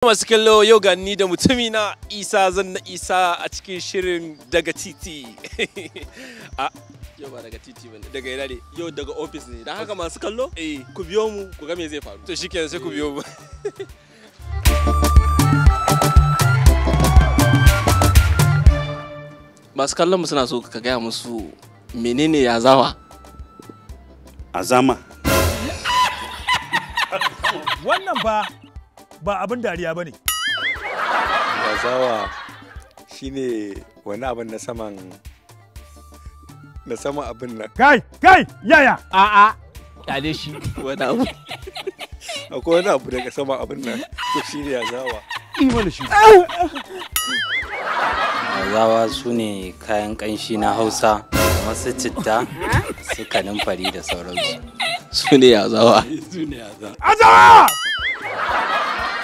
Masu kallo, yau ga ni da mutumi na Isa Zanna Isa a cikin shirin Daga Titi. A Yau ba daga titi bane. Daga ina ne? Yau daga ofis ne. Don haka masu kallo, eh, ku biyo mu ku ga me zai faru. To shikenan, sai ku biyo mu. Masu kallon mu suna so ka gaya musu menene yazawa. Azama. Wannan ba ba abin dariya ba ne. Yazawa shine wani abin na saman abin nan. Kai, kai, yaya? A'a, kyale shi. Wani abu. Akwai wani abu daga saman abin nan, to shine yazawa. Imana shi. Yazawa su ne kayan ƙanshi na Hausa, kamar su citta, su kanumfari da sauransu. Su ne yazawa. Azawa!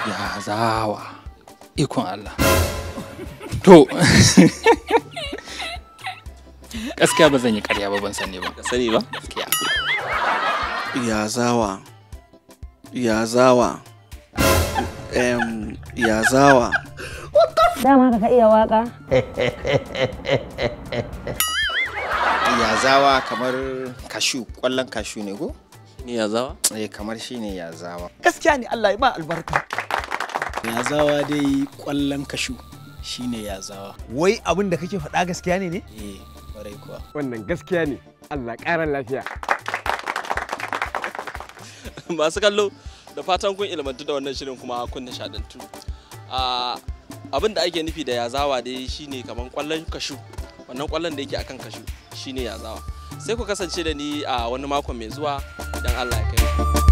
Yazawa. Ikon Allah. To, gaskiya ba zan yi karya ba, ban sani ba. Ka sani ba? Gaskiya. Yazawa. Yazawa. Yazawa. Dama ka iya waka? Yazawa kamar kashu, kwallon kashu ne ko? Ne yazawa? Eh, kamar shine yazawa. Gaskiya ne, Allah ya ba albarka. Yazawa dai kwallon kashu shine yazawa. Wai abin da kake faɗa gaskiya ne ne? Eh, kwarai kuwa. Wannan gaskiya ne. Allah ƙara lafiya. Masu kallo, da fatan kun ilmantu da wannan shirin kuma kun nishadantu. Abin da ake nufi da yazawa dai shine kamar kwallon kashu. Wannan kwallon da yake akan kashu shine yazawa. Sai ku kasance da ni a wani makon mai zuwa idan Allah ya kai mu.